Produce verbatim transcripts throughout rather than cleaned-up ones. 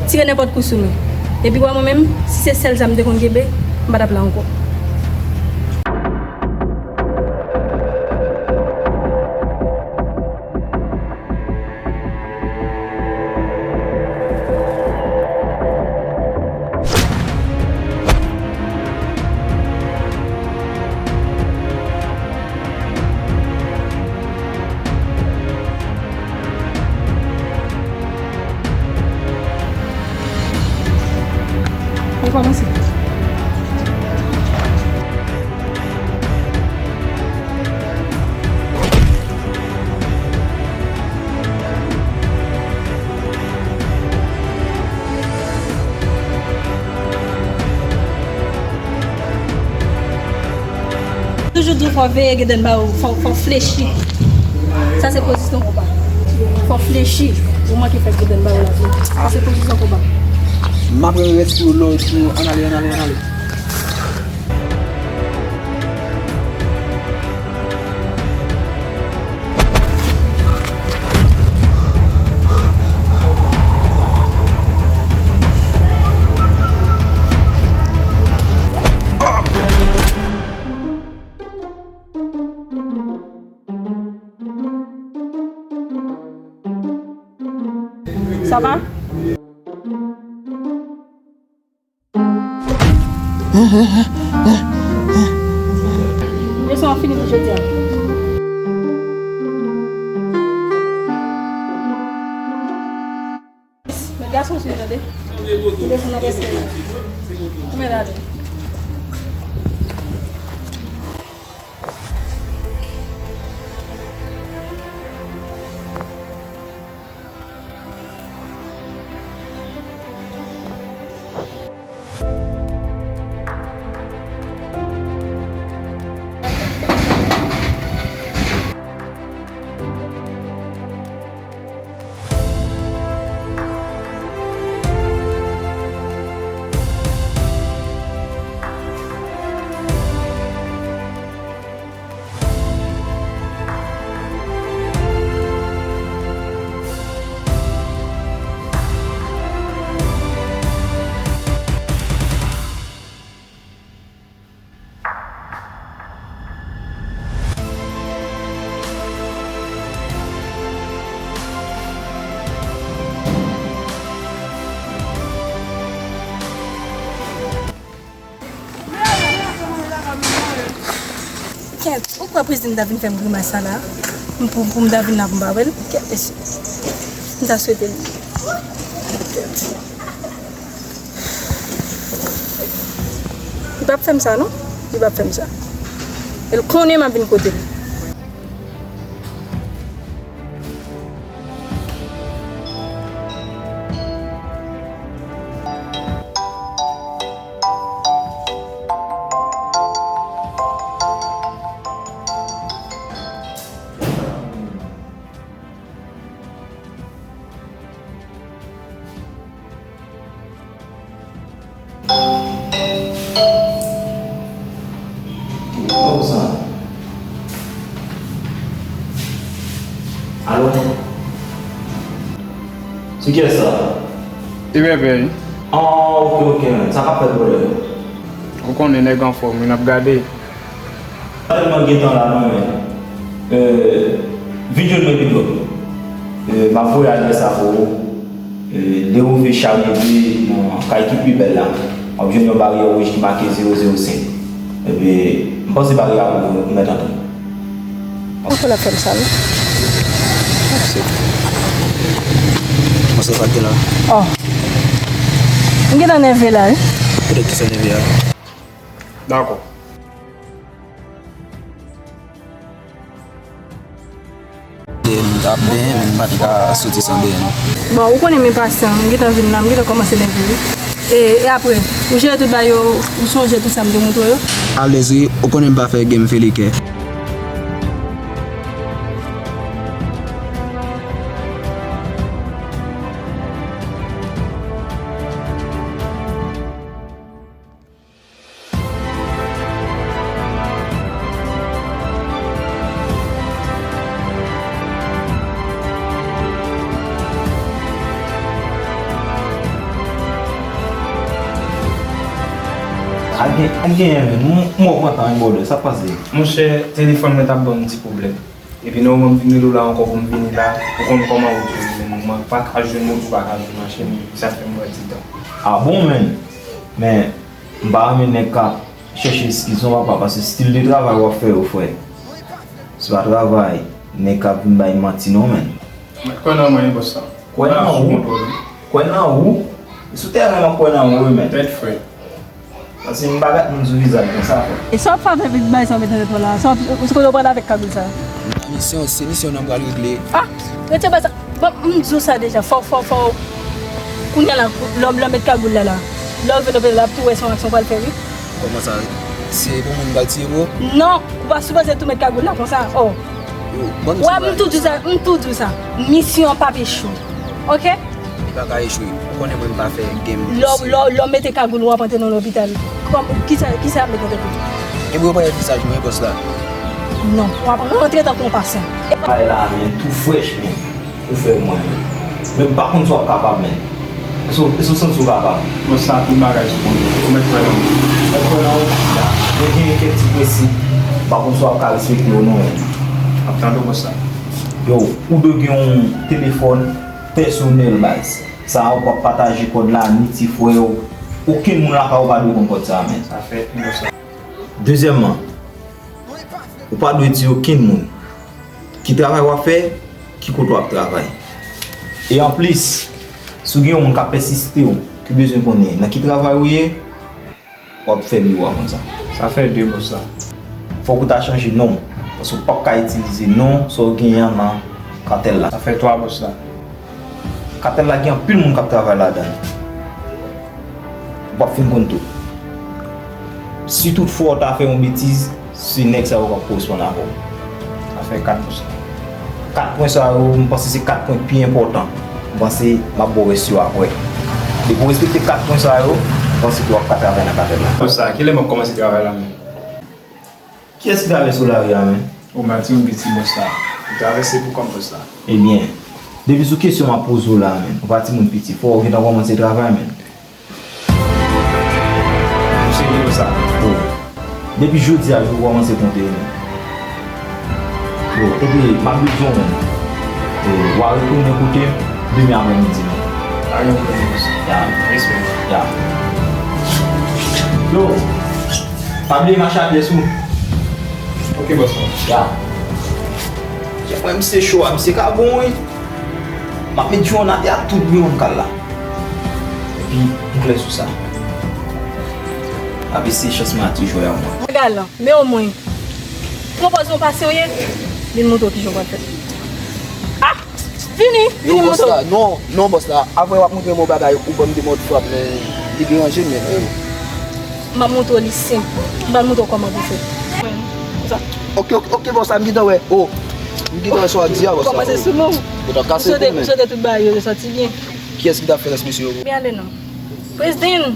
Tire nenpòt kou sou nou. Epi wè mwen menm, si se sèl zam m te konn kenbe, m pa t ap la ankò. Ou kòmanse. Toujou di w fò veye Gedann ba ou, fò, fò flechi. Sa se pozisyon konba. Fò flechi. Ou manke fè Gedann ba ou lavi. Sa se pozisyon konba. M ap rete sou lòd nou. Ann ale, ann ale, ann ale. Sa va? Leson an fini pou jodi a. Met gason sou yo, tande. Ou desann nan bèsè yo. Ou mèt ale. Kèt, ou kwè prezidan ta vin fè m grimas sa la? M pou, pou m ta vin la pou m pa wè l? Kèt, mesye. M ta swete l. Kèt. Li p ap fè m sa, non. Li p ap fè m sa. E l konnen m ap vin kote l. Kòm sa. Alo? Se kiyès sa? E bebe wi. Ah, ok, ok, man. Sa pa fè pwoblèm. Ou konnen nèg anfòm wi, n ap gade. Tèlman gentan la, non, men. Euh, vin jwenn mwen pito. Euh, m ap voye adrès la pou ou. Euh, Leroy Charité nan kay ki pi bèl la. W ap jwenn yon baryè wouj ki make zewo zewo senk. Epi, m panse baryè a pou ou mèt antre. Poukò l ap fè m sa, non? Mèsi. Mwen se sa k gen la. Oh. M gentan nève la, wi. Poutèt ki sa nève a? M t ap benyen, men m pa t ka soti san benyen, non. Bon, ou konnen m enpasyan, m gentan vin la, m gentan kòmanse nève wi. E, e apre, ou jere tout bagay yo, ou sonje tout sa m te montre w yo? Alèz wi, ou konnen m pa fè game fè li kè. A gen, a genyen menm, m, m wè w pran tan wi, brother, sa k pase? Monchè, telefòn mwen t ap ban m ti pwoblèm. Epi nan moman m vin rele w la ankò pou m vini la, ou konn kòman wout yo ye menm, mwen pa ka jwenn wout, ou pa ka jwenn machin, sa fè m pran ti tan. A bon, menn? Men, m pa renmen nèg k ap chèche eskiz non, papa, paske stil de travay w ap fè yo, frè. Se pa travay nèg k ap vin bay manti non, menn. Mwen kwè nan mwen, bòs la. Kwè nan ou? Kwè nan ou? Sou tèren m ap kwè nan ou wi, menn. Tèt frèt. Paske m pa gad moun sou vizaj konsa, frè. E sa w ap fè avèk bay sa w met nan tèt mwen la? Sa w ap, se kote w pral avèk kagoul sa? Misyon, se misyon nan pral regle. Ah! Retire bay sa. Bon, m di w sa deja. Fò, fò, fò. Kounye a la, lè w, lè w met kagoul la la. Lè w vin lopital la, ap tou wè se yon aksyon w pral fè, wi. Kòman sa? Se pou moun pral tiye pou ou? Non, ou pa sipoze tou met kagoul la konsa. Oh. Yo, ban m di w bagay. Wè, m tou di w sa, m tou di w sa. Misyon p ap echwe. Oke? Li pa ka echwe. Ou konnen mwen m pa fè game. Lè w, lè w, lè w mete kagoul ou ap antre nan lopital. Kòm, kisa, kisa y ap met nan tèt ou? Epi yo pa wè vizaj mwen, bòs la. Non, w ap rantre tankou yon pasyan. Bay la, men, tou frèch, men. Ou fè mwen. Men m pa konn si w ap kapab, men. Èske w, èske w santi w kapab? Bòs la, tout bagay sou kontwòl. Ou mèt kwè nan mwen. Mèt kwè nan ou? Ya. Men gen kèk ti prensip. M pa konn si w ap ka respekte yo non, men. M ap tande w, bòs la. Yo, ou dwe gen yon telefòn pèsonèl, baz. Sa a, ou p ap pataje kòd la, ni ti frè w. Okenn moun lakay ou pa dwe konn kòd sa a, men. Sa fèt, bòs la. Dezyèmman, ou pa dwe di okenn moun ki travay w ap fè, ki kote w ap travay. E anplis, si w gen yon moun k ap pèsiste w, ki bezwen konnen nan ki travay ou ye, w ap fè biwo a konn sa. Sa fè de, bòs la. Fòk ou ta chanje non w, paske w p ap ka itilize non sa w genyen an nan katèl la. Sa fè twa, bòs la. Katèl la gen anpil moun k ap travay ladan l. W ap fin konn tout. Si toutfwa w ta fè yon betiz, se nèg sa yo k ap koresponn avè w. Sa fè kat pou sa. Kat pwen sa yo, m panse se kat pwen k pi enpòtan. M panse m ap ba w rès yo aprè. Depi w respekte kat pwen sa yo, m panse ke w ap ka travay nan katèl la. Bòs la, kilè m ap kòmanse travay la menm? Kiyès ki travèse w lari a, menm? O, m al timoun piti, bòs la. Ou travèse pou kòm, bòs la. Ebyen, depi sou kesyon m ap poze w la, menm, ou pa timoun piti, fò w gentan kòmanse travay, menm. M serye, bòs la. O, depi jodi a, ou kòmanse konte, menm. Yo, epi, m ap bezwen w, menm. E, w a retounen kote m demen aprèmidi, menm. Pa gen pwoblèm, bòs. Ya. Respè. Ya. Yo. Pa bliye mache a pyès ou. Ok, bòs la. Ya. Chèf mwen, misye cho a, misye ka bon, wi. M ap met jwèt atè a tout biyonn kal la. Epi, m klè sou sa. M ap eseye chans mwen a ti jwè a mwen. Galan, men omwen, pran pòz yon pasyan w ye, vin montre w kijan w pral fè. Ah! Vini, vini, montre w. Yo, bòs la, non, non, bòs la. Apre w ap montre m yon bagay, ou ban m de mòd frap, men li deranje m, men, men. M ap montre w li senp. M pral montre w kòman pou fè. Konsa. Ok, ok, ok, bòs la, m gentan wè. O, m gentan wè sa w ap di a, bòs la. Kòmanse sou non. Ou ta kase kou, men. Ou sote tout bagay yo, yo soti byen. Kiyès ki ta fè rès mesye yo? Byen ale non. Prezidan,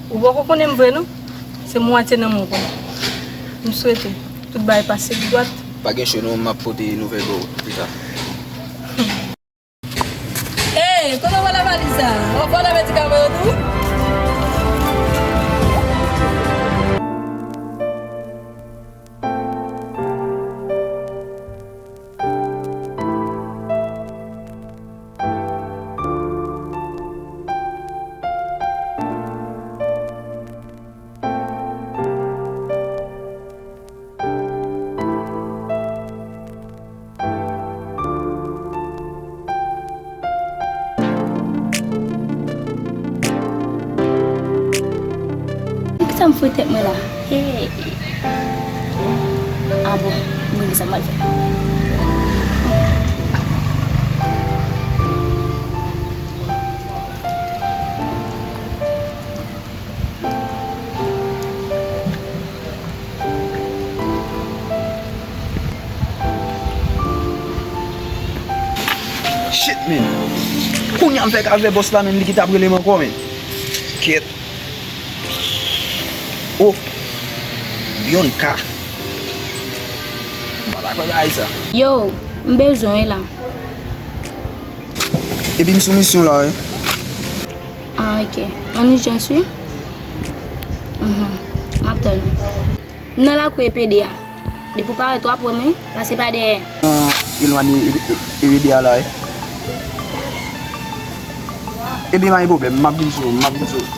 ou poko konnen m vre non. Se mwatye nan mwen w konnen. M swete tout bagay pase dwat. Pa gen cho non, m ap pote nouvèl ba w pita. Ey, kote w pral ak valiz sa? W ap vòlè medikaman yo tou? Poukisa m foure tèt mwen la? Hey! Ah bon, mwen gen sa m pral fè. Shit, man. Kounye a m fèk al wè bòs la, men li ki t ap rele m ankò, men. Kèt. Oh. Bianca. M pa ta kwè bagay sa. Yo, m bezwen w la. Epi m sou misyon la, wi. Ah, ok. Ann ijans, wi. Mhm. M ap tann ou. M nan lakou E P D a. Depi w parèt, w ap wè m, wi. Pase pa dèyè. Elwanye E P D a la, wi. Ebyen, pa gen pwoblèm. M ap vin sou ou, m ap vin sou ou.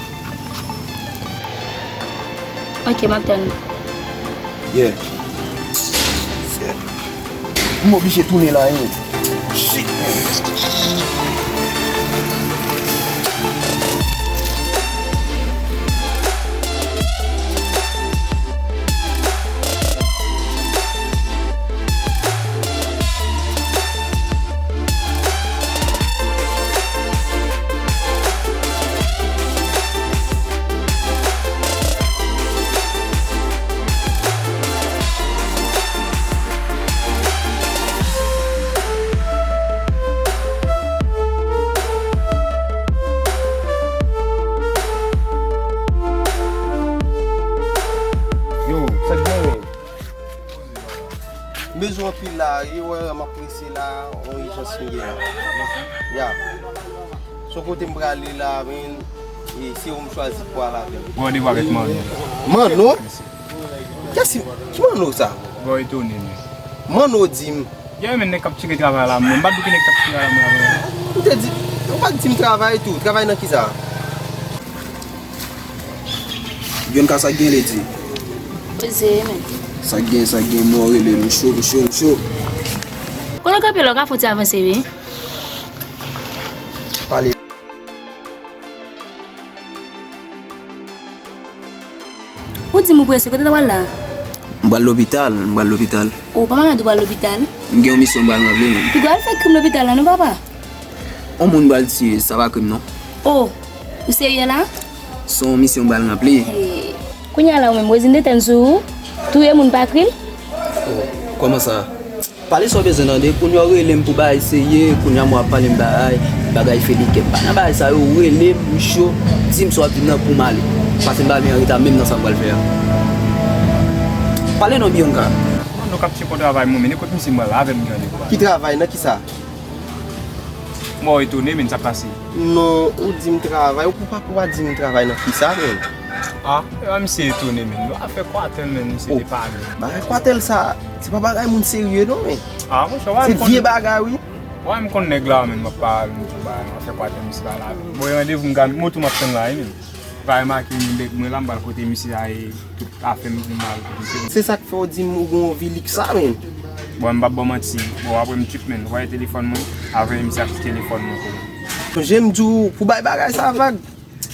Ok, m ap tann ou. Yeah. M oblije tounen la, hein. Shit, man. Yo, sa k genyen? M bezwen anpil la, e wè, m ap prese la, yon ijans m gen la. Ya. Se yon kote m prale la, men, e se ou m chwazi pou al avè m. Gen randevou avèk Manno. Manno? Kiyès ki, ki Manno sa? Bon, etone, men. Manno di m. Gen, men, nèg k ap tcheke travay la, mwen. M pa t di w ki nèg k ap tcheke travay la, mwen. Ou te di, ou pa t di m travay tou. Travay nan kisa? Byanka, sa k gen, Lady? Poze, men. Sa k gen, sa k gen, mwen rele, nou cho, nou cho, nou cho. Kote w kanpe la, w ka fè yon ti avanse, wi. Pale. Ou di m ou prese, kote w ta pral la? M pral lopital, m pral lopital. O, pa malad ou pral lopital? M gen yon misyon m pral ranpli, men. Piga w al fè krim lopital la, non, papa? Yon moun m pral tiye, sa pa krim, non. O, ou serye la? Se yon misyon m pral ranpli. Hey. Kounye a la, ou menm, Rosine te tann sou ou? Touye moun pa krim? O, kòman sa? Pale sa w bezwen tande, kounye a w rele m pou bagay serye, kounye a mwen ap pale m bagay, bagay felike. M pa nan bagay sa yo, w rele m, m cho, di m sa w ap di m nan pou m ale. Paske m pa vin anreta menm nan sa m pral fè a. Pale non, Byanka. Manno k ap tcheke yon travay mwen, men kot misye m pral la avè m gen randevou a? Ki travay, nan kisa? Mwen etone, men sa k pase? Non, ou di m travay, ou pa, ou pa di m travay nan kisa, men? Ah, e pa misye etone, men. Nou afè kwatèl, men, misye te pale. Bagay kwatèl sa, se pa bagay moun serye, non, men. Ah, monchè, w a konn. Se vye bagay, wi. W a m konn nèg la, men, m ap pale, m di bagay, afè kwatèl, misye pa la. Bon, e randevou m ka, moto m ap tann la, wi, men. Pa remake, men, nèg mwen la, m pral kote misye a, e tout afè m pou m al kote misye. Se sa k fè w di m ou gen yon vi liks sa, men. Bon, m p ap ba w manti. Bon, apre m trip, men. Voye telefòn mwen, avè misye ak telefòn mwen pou mwen. Sonje m di w pou bay bagay sa vag.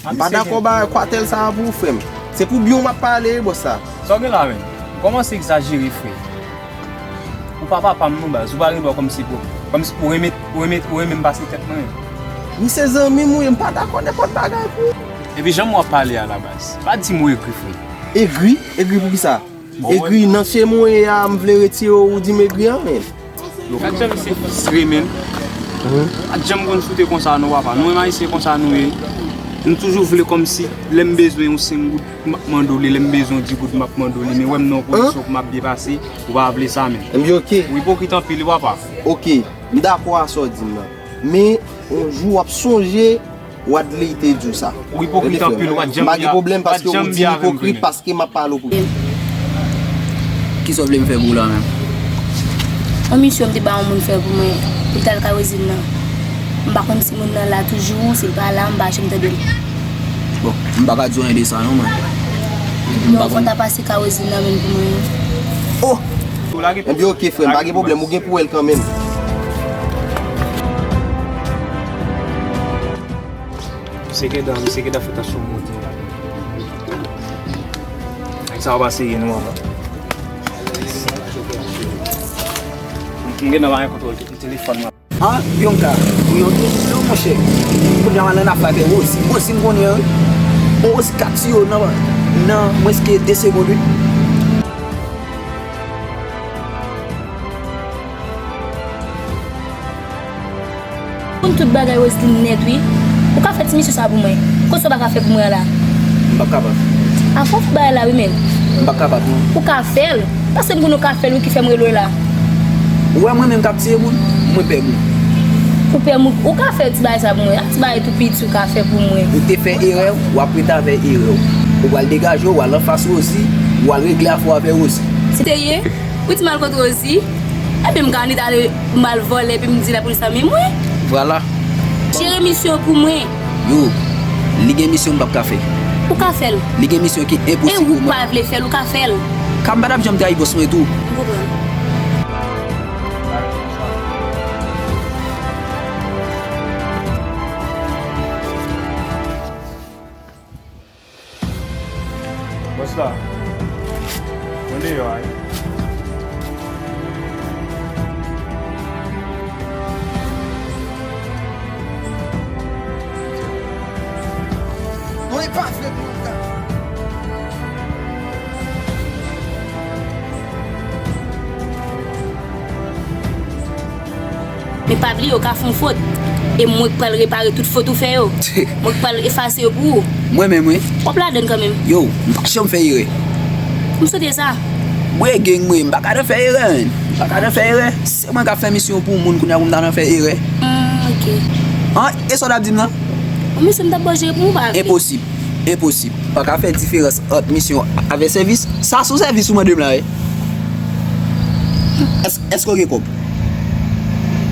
M pa dakò bagay kwatèl sa a pou ou, frè m. Se pou byen w m ap pale, wi, bòs la. Sa w gen la menm? Ou kòmanse egzajere, frè. Ou pa papa m non, baz. Ou pa gen dwa kòmsi pou, kòmsi pou renmen, ou renmen, ou renmen m pase tèt mwen. Misye zanmi m, wi, m pa dakò nenpòt bagay pou ou. Epi jan w ap pale a la, baz. Pa di m ou egri, frè. Egri? Egri pou kisa? Egri nan che mwen ye a, m vle retire w, ou di m egri an, men. Yo, gad jan misye fristre, men. Pa t janm konn soute konsa non, papa. Nou menm Ayisyen konsa nou ye. Nou toujou vle kòmsi lè m bezwen yon senk goud, m ap mande w li, lè m bezwen yon di goud, m ap mande w li. Men wè m nan yon pozisyon pou m ap byen pase, ou pa vle sa, men. Ebyen, ok. Ou ipokrit anpil, wi, papa. Ok, m dakò a sa w di m nan. Men, yon jou w ap sonje, Wadley te di w sa. Ou ipokrit anpil, ou pa t janm byen avè m. M pa gen pwoblèm paske ou di m ipokrit paske m ap pale w pou. Kisa w vle m fè pou ou la menm? Yon misyon m te ba yon moun fè pou mwen, pou l t al kay Rosine nan. M pa konn si moun nan la toujou, si l pa la, m pa janm tande l. Bon, m pa ka di w anyen de sa non, mwen. Bon, fò w ta pase kay Rosine nan menm pou mwen. Oh! Ebyen, ok, frè m, pa gen pwoblèm, ou gen pou wè l kanmenm. Misye gentan, misye gentan fè tansyon monte. Nèg sa yo pa serye non, papa. M gentan pa gen kontwòl telefòn mwen. Ah, Byanka, ou yon timoun non, monchè. Kounye a w al nan afè avè Rosi. Rosi m konnen, wi. Bon, Rosi ka tiye w nan, nan mwens ke de segond, wi. Konn tout bagay Roseline nèt wi. Ou ka fè ti misye sa pou mwen. Konsa w pa ka fè pou mwen an la. M p ap kapab. A fò w fè bagay la wi menn. M p ap kapab non. Ou ka fè l. Paske m konnen w ka fè l wi ki fè m rele w la. Ou wè mwen menm k ap tiye moun, mwen pè moun. Ou pè moun, ou ka fè ti bagay sa pou mwen. Ak ti bagay tou piti ou ka fè pou mwen. Ou te fè erè, w ap rete avè erè w. Ou pral degaje w, w al anfas Rosie, w al regle afè w avè Rosie. Serye? Ou di m al kot Rosie? Ebyen, m ka annik ale, m al vòlè, epi m di lapolis la, men mwen. Vwala. Jere misyon pou mwen. Yo, li gen misyon m p ap ka fè. Ou ka fè l. Li gen misyon ki enposib pou mwen. E ou pa vle fè l, ou ka fè l. Ka m pa t ap janm trayi bòs mwen tou. M konprann. Bòs la, mwen deyò a wi. Non, e pa vre pou mwen ta. Men pa bliye, ou ka fè yon fot. E mwen k pral repare tout fot ou fè yo. Mwen k pral efase yo pou ou. Mwen menm, wi. W ap ladann kanmenm. Yo, m pa janm fè erè. M swete sa. Mwen gen mwen, m pa ka nan fè erè, menn. M pa ka nan fè erè. Se mwen k ap fè misyon pou moun, kounye a pou m ta nan fè erè. Hmm, ok. An, e sa w t ap di m nan? Bon, misyon m t ap bò jere pou mwen, ou pa vle. Enposib. Enposib. Pa ka fè diferans ant misyon avè sèvis. Sa se yon sèvis ou mande m la, wi. Èske, èske w gen kòb?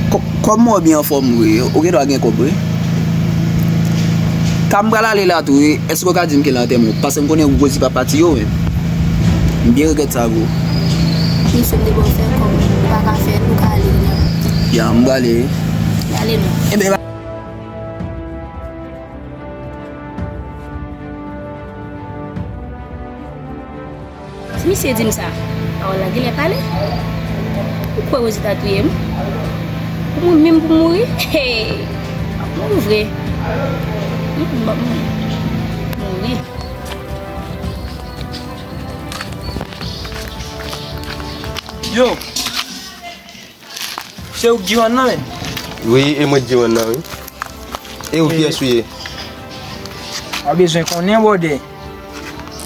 Kò-, kòb mwen byen anfòm, wi. Ou gen dwa gen kòb, wi. Ka m pral ale la tou, wi. Èske w ka di m ki lè antèman w? Paske m konnen Rosie p ap pati yo, men. M byen regrèt sa, bro. Misye m te ba w fè kòb, ou pa ka fè l, ou ka ale kounye a. Ya, m prale, wi. Ale non. Enben, Si misye di m sa, pawòl la genlè pale. Ou kwè Rosie ta touye m? Pou mwen menm pou m mouri? Hey! M ap mouri vre. M ap mouri. Yo! Se ou k G one nan, menn? Wi, e mwen k G one nan, wi. E ou, kiyès ou ye? W a bezwen konnen, bwòdè.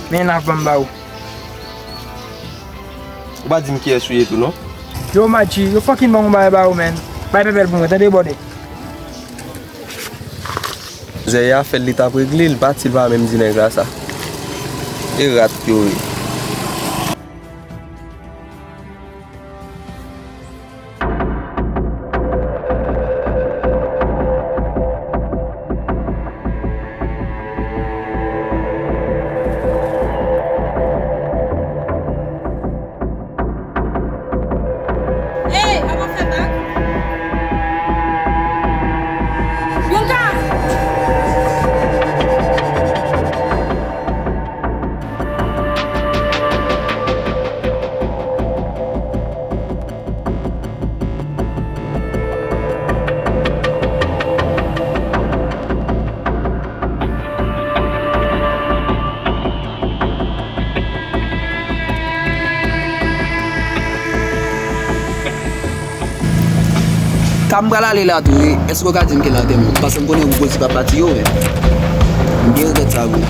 Men lav ban m ba ou. Ou pa di m kiyès ou ye tou, non? Yo, Maji, yo fucking ban m yon bagay ba ou, menn. Bay pèpèl pou mwen, tande, bwòdè. Zèyè a fè l, li t ap regle, li pati, li pa menm di nèg la sa. E rat yo ye. Ey, apa fè bak? Bianca! Ka m pral ale la tou, wi. Èske w ka di m ki lè antèman? Paske m konnen ou Rosie p ap pati yo, men. M byen regrèt sa, bro.